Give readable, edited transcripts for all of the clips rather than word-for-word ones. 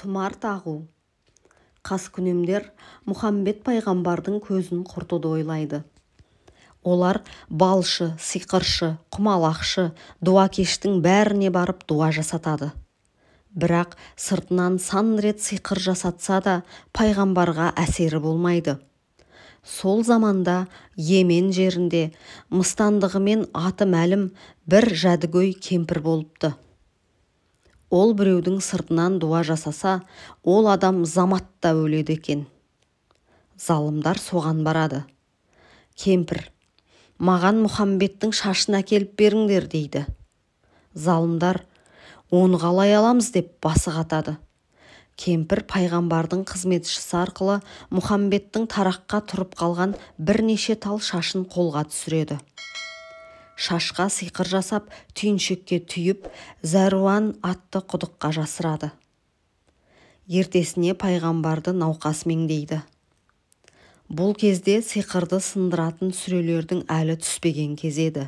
Тұмар тағу. Қаскүнемдер Мұхаммед пайғамбардың көзін құртуды ойлайды. Олар балшы, сиқыршы, құмалақшы, дуакештің бәріне барып дуа жасатады. Бірақ сыртынан сан рет сиқыр жасатса да пайғамбарға әсері болмайды. Сол заманда Йемен жерінде мыстандығымен аты мәлім бір жәдігөй кемпір болыпты. Ол біреудің сыртынан дуа жасаса, ол адам заматта өледі екен. Залымдар соған барады. Кемпір, маған Мұхаммедтің шашын әкеліп беріңдер дейді. Залымдар, оны қалай аламыз деп басы қатады. Кемпір пайғамбардың қызметшісі арқылы Мұхаммедтің тараққа тұрып қалған бірнеше тал шашын қолға түсіреді. Шашқа сиқыр жасап, түйіншекке түйіп, Зәруан атты құдыққа жасырады. Ертесіне пайғамбарды науқас меңдейді. Бұл кезде сиқырды сындыратын сүрелердің әлі түспеген кезі еді.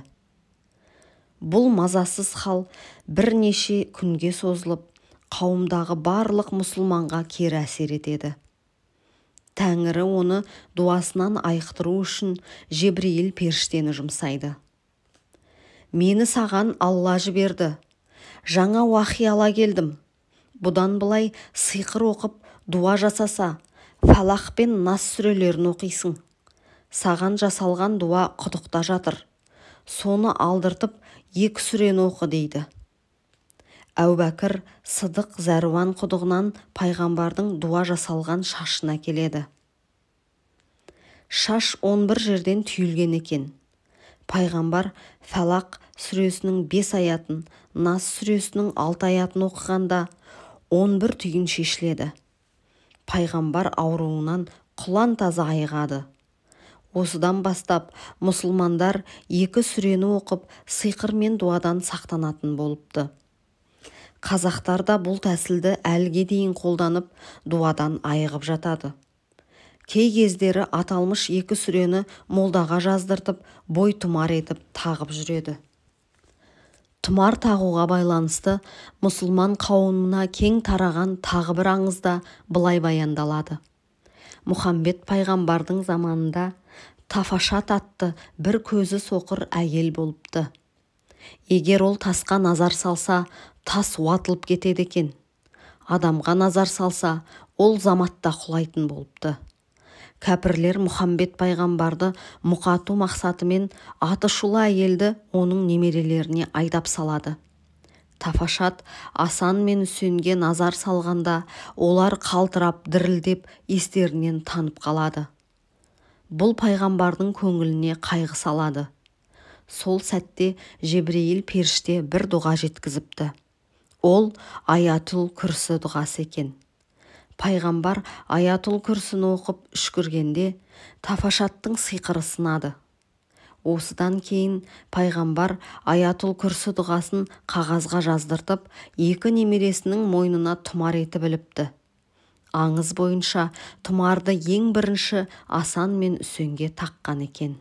Бұл мазасыз хал бірнеше күнге созылып, қауымдағы барлық мұсылманға кері әсер етеді. Тәңірі оны дуасынан айықтыру үшін Жебірейіл періштені жұмсайды. Мені саған Алла жіберді. Жаңа уахи ала келдім. Бұдан былай сиқыр оқып, дуа жасаса, Фалақ пен Нас сүрелерін оқисың. Саған жасалған дуа құдықта жатыр. Соны алдыртып, екі сүрені оқы дейді. Әубәкір Сыдық Зәруан құдығынан пайғамбардың дуа жасалған шашына келеді. Шаш 11 жерден түйілген екен. Пайғамбар Фалақ сүресінің 5 аятын, Нас сүресінің 6 аятын оқығанда 11 түйін шешіледі. Пайғамбар ауруынан құлан таза айығады. Осыдан бастап мұсылмандар екі сүрені оқып, сиқыр мен дуадан сақтанатын болыпты. Қазақтар да бұл тәсілді әлге дейін қолданып, дуадан айығып жатады. Кей кездері аталмыш екі сүрені молдаға жаздыртып, бой тұмар етіп тағып жүреді. Тұмар тағуға байланысты мұсылман қауымына кең тараған тағы бір аңызда былай баяндалады. Мұхаммед пайғамбардың заманында Тафашат атты бір көзі соқыр әйел болыпты. Егер ол тасқа назар салса, тас уатылып кетеді екен. Адамға назар салса, ол заматта құлайтын болыпты. Кәпірлер Мұхаммед пайғамбарды мұқату мақсатымен атышулы әйелді оның немерелеріне айдап салады. Тафашат Асан мен Үсенге назар салғанда, олар қалтырап, дірілдеп, естерінен танып қалады. Бұл пайғамбардың көңіліне қайғы салады. Сол сәтте Жебірейіл періште бір дұға жеткізіпті. Ол Аятул Күрсі дұғасы екен. Пайғамбар Аятул Күрсіні оқып үшкіргенде Тафашаттың сиқыры сынады. Осыдан кейін пайғамбар Аятул Күрсі дұғасын қағазға жаздыртып, екі немересінің мойнына тұмар етіп іліпті. Аңыз бойынша тұмарды ең бірінші Асан мен Үсенге таққан екен.